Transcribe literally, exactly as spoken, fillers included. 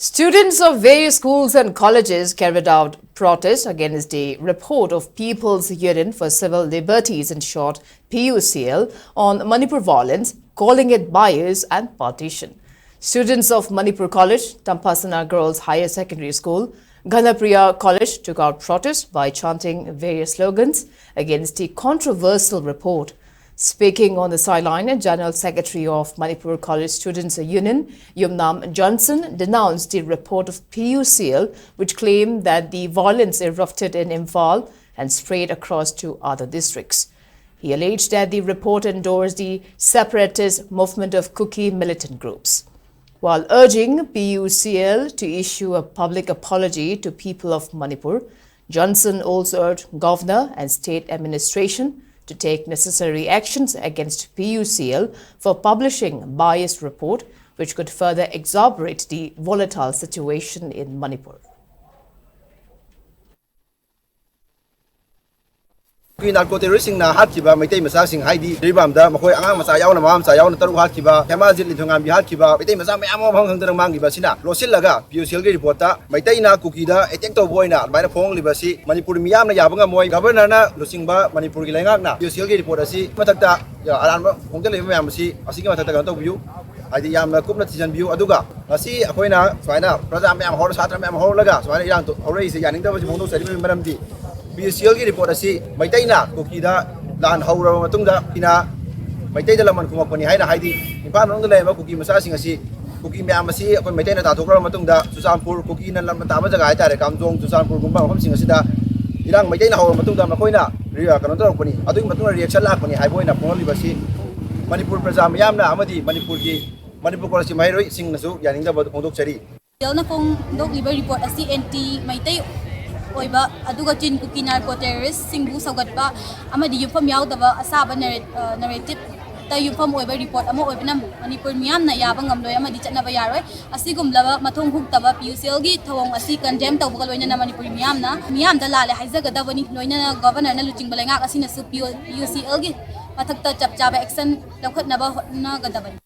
Students of various schools and colleges carried out protests against the report of People's Union for Civil Liberties, in short, P U C L, on Manipur violence, calling it bias and partition. Students of Manipur College, Tampasana Girls Higher Secondary School, Ghanapriya College took out protest by chanting various slogans against the controversial report. Speaking on the sideline, General Secretary of Manipur College Students Union, Yumnam Johnson, denounced the report of P U C L, which claimed that the violence erupted in Imphal and spread across to other districts. He alleged that the report endorsed the separatist movement of Kuki militant groups. While urging P U C L to issue a public apology to people of Manipur, Johnson also urged governor and state administration to take necessary actions against P U C L for publishing biased report, which could further exacerbate the volatile situation in Manipur. Kuki narco ꯇꯦꯔꯣꯔꯤꯁꯁꯤꯡꯅ ꯍꯥꯠꯈꯤꯕ Meitei ꯃꯆꯥꯁꯤꯡ, ꯍꯥꯏꯗꯤ ꯖꯤꯔꯤꯕꯥꯝꯗ ꯃꯈꯣꯏ ꯑꯉꯥꯡ ꯃꯆꯥ ꯌꯥꯎꯅ, ꯃꯃꯥ ꯃꯆꯥ ꯌꯥꯎꯅ ꯇꯔꯨꯛ ꯍꯥꯠꯈꯤꯕ, ꯍꯦꯃꯥꯖꯤꯠ ꯂꯤꯟꯊꯣꯏꯉꯥꯝꯕꯤ ꯍꯥꯠꯈꯤꯕ, ꯃꯩꯇꯩ ꯃꯆꯥ ꯃꯌꯥꯝ ꯑꯃ ꯃꯐꯝ ꯈꯪꯗꯅ ꯃꯥꯡꯈꯤꯕ ꯑꯁꯤꯅ ꯂꯣꯠꯁꯤꯜꯂꯒ ꯄꯤ ꯌꯨ ꯁꯤ ꯑꯦꯜꯒꯤ ꯔꯤꯄꯣꯔꯠꯇ ꯃꯩꯇꯩꯅ ꯀꯨꯀꯤꯗ ꯑꯦꯇꯦꯛ ꯇꯧꯕ ꯑꯣꯏꯅ ꯑꯗꯨꯃꯥꯏꯅ ꯐꯣꯡꯂꯤꯕ ꯑꯁꯤ ꯃꯅꯤꯄꯨꯔ ꯃꯤꯌꯥꯝꯅ ꯌꯥꯕ ꯉꯝꯃꯣꯏ꯫ ꯒꯕꯔꯅꯔꯅ ꯂꯨꯆꯤꯡꯕ ꯃꯅꯤꯄꯨꯔꯒꯤ ꯂꯩꯉꯥꯛꯅ ꯄꯤ ꯌꯨ ꯁꯤ ꯑꯦꯜꯒꯤ ꯔꯤꯄꯣꯔꯠ ꯑꯁꯤ ꯃꯊꯛꯇ ꯑꯔꯥꯟꯕ ꯐꯣꯡꯖꯤꯜꯂꯛꯂꯤꯕ ꯃꯌꯥꯝ ꯑꯁꯤ, ꯑꯁꯤꯒꯤ ꯃꯊꯛꯇ ꯀꯩꯅꯣ ꯇꯧꯕꯤꯌꯨ, ꯍꯥꯏꯗꯤ ꯌꯥꯝꯅ ꯀꯨꯞꯅ ꯊꯤꯖꯤꯟꯕꯤꯌꯨ꯫ ꯑꯗꯨꯒ ꯉꯁꯤ ꯑꯩꯈꯣꯏꯅ ꯁꯨꯃꯥꯏꯅ ꯄ꯭ꯔꯖꯥ ꯃꯌꯥꯝ ꯍꯧꯔ, ꯁꯥꯇ꯭ꯔ ꯃꯌꯥꯝ ꯍꯧꯔꯒ ꯁꯨꯃꯥꯏꯅ ꯏꯔꯥꯡ ꯊꯣꯛ-, ꯍꯧꯔꯛꯏꯁꯦ ꯌꯥꯅꯤꯡꯗꯕꯁꯤ ꯐꯣꯡꯗꯣꯛꯆꯔꯤꯕꯒꯤ ꯃꯔꯝꯗꯤ ꯄꯤ ꯌꯨ ꯁꯤ ꯑꯦꯜꯒꯤ ꯔꯤꯄꯣꯔꯠ ꯑꯁꯤ ꯃꯩꯇꯩꯅ ꯀꯨꯀꯤꯗ ꯂꯥꯟ ꯍꯧꯔꯕ ꯃꯇꯨꯡꯗ ꯏꯅ ꯃꯩꯇꯩꯗ ꯂꯃꯟ ꯈꯨꯝꯃꯛꯄꯅꯤ ꯍꯥꯏꯅ, ꯍꯥꯏꯗꯤ ꯏꯝꯐꯥꯜ ꯃꯅꯨꯡꯗ ꯂꯩꯔꯤꯕ ꯀꯨꯀꯤ ꯃꯆꯥꯁꯤꯡ ꯑꯁꯤ, ꯀꯨꯀꯤ ꯃꯌꯥꯝ ꯑꯁꯤ ꯑꯩꯈꯣꯏ ꯃꯩꯇꯩꯅ ꯇꯥꯟꯊꯣꯛꯈ꯭ꯔꯕ ꯃꯇꯨꯡꯗ ꯆꯨꯔꯆꯥꯟꯄꯨꯔ, ꯀꯨꯀꯤꯅ ꯂꯝ ꯇꯥꯕ ꯖꯒꯥ ꯍꯥꯏꯇꯥꯔꯦ, ꯀꯥꯝꯖꯣꯡ, ꯆꯨꯔꯆꯥꯟꯄꯨꯔꯒꯨꯝꯕ ꯃꯐꯝꯁꯤꯡ ꯑꯁꯤꯗ ꯏꯔꯥꯡ ꯃꯩꯇꯩꯅ ꯍꯧꯔꯕ ꯃꯇꯨꯡꯗ ꯃꯈꯣꯏꯅ ꯔꯤ-, ꯀꯩꯅꯣ ꯇꯧꯔꯛꯄꯅꯤ, ꯑꯗꯨꯒꯤ ꯃꯇꯨꯡꯗ ꯔꯤꯌꯦꯛꯁꯟ ꯂꯥꯛꯄꯅꯤ ꯍꯥꯏꯕ ꯑꯣꯏꯅ ꯐꯣꯡꯍꯜꯂꯤꯕ ꯑꯁꯤ ꯃꯅꯤꯄꯨꯔ ꯄ꯭ꯔꯖꯥ ꯃꯤꯌꯥꯝꯅ ꯑꯃꯗꯤ ꯃꯅꯤꯄꯨꯔꯒꯤ, ꯃꯅꯤꯄꯨꯔ ꯀꯣꯂꯦꯖꯀꯤ ꯃꯍꯩꯔꯣꯏꯁꯤꯡꯅꯁꯨ ꯌꯥꯅꯤꯡꯗꯕ ꯐꯣꯡꯗꯣꯛꯆꯔꯤ꯫ ꯁꯦꯜꯅ ꯐꯣꯡꯗꯣꯛꯂꯤꯕ ꯔꯤꯄꯣꯔꯠ ꯑꯁꯤ ꯑꯦꯟꯇꯤ ꯃꯩꯇꯩ ꯑꯣꯏꯕ ꯑꯗꯨꯒ ꯆꯤꯟ ꯀꯨꯀꯤ ꯅꯥꯔꯀꯣ ꯇꯦꯔꯣꯔꯤꯁꯁꯤꯡꯕꯨ ꯁꯧꯒꯠꯄ ꯑꯃꯗꯤ ꯌꯨꯝꯐꯝ ꯌꯥꯎꯗꯕ ꯑꯁꯥꯕ ꯅꯦꯔꯦ-, ꯑ, ꯅꯦꯔꯦꯇꯤꯞꯇ ꯌꯨꯝꯐꯝ ꯑꯣꯏꯕ ꯔꯤꯄꯣꯔꯠ ꯑꯃ ꯑꯣꯏꯕꯅ ꯃꯅꯤꯄꯨꯔ ꯃꯤꯌꯥꯝꯅ ꯌꯥꯕ ꯉꯝꯂꯣꯏ ꯑꯃꯗꯤ ꯆꯠꯅꯕ ꯌꯥꯔꯣꯏ꯫ ꯑꯁꯤꯒꯨꯝꯂꯕ ꯃꯊꯣꯡ ꯍꯨꯛꯇꯕ ꯄꯤ ꯌꯨ ꯁꯤ ꯑꯦꯜꯒꯤ ꯊꯧꯑꯣꯡ ꯑꯁꯤ ꯀꯟꯗꯦꯝ ꯇꯧꯕꯒ ꯂꯣꯏꯅꯅ ꯃꯅꯤꯄꯨꯔꯤ ꯃꯤꯌꯥꯝꯅ ꯃꯤꯌꯥꯝꯗ ꯂꯥꯜꯂꯦ ꯍꯥꯏꯖꯒꯗꯕꯅꯤ, ꯂꯣꯏꯅꯅ ꯒꯣꯕꯔꯅꯔꯅ ꯂꯨꯆꯤꯡꯕ ꯂꯩꯉꯥꯛ ꯑꯁꯤꯅꯁꯨ ꯄꯤ ꯌꯨ ꯁꯤ ꯑꯦꯜꯒꯤ ꯃꯊꯛꯇ ꯆꯞ ꯆꯥꯕ ꯑꯦꯛꯁꯟ ꯂꯧꯈꯠꯅꯕ ꯍꯣꯠꯅꯒꯗꯕꯅꯤ꯫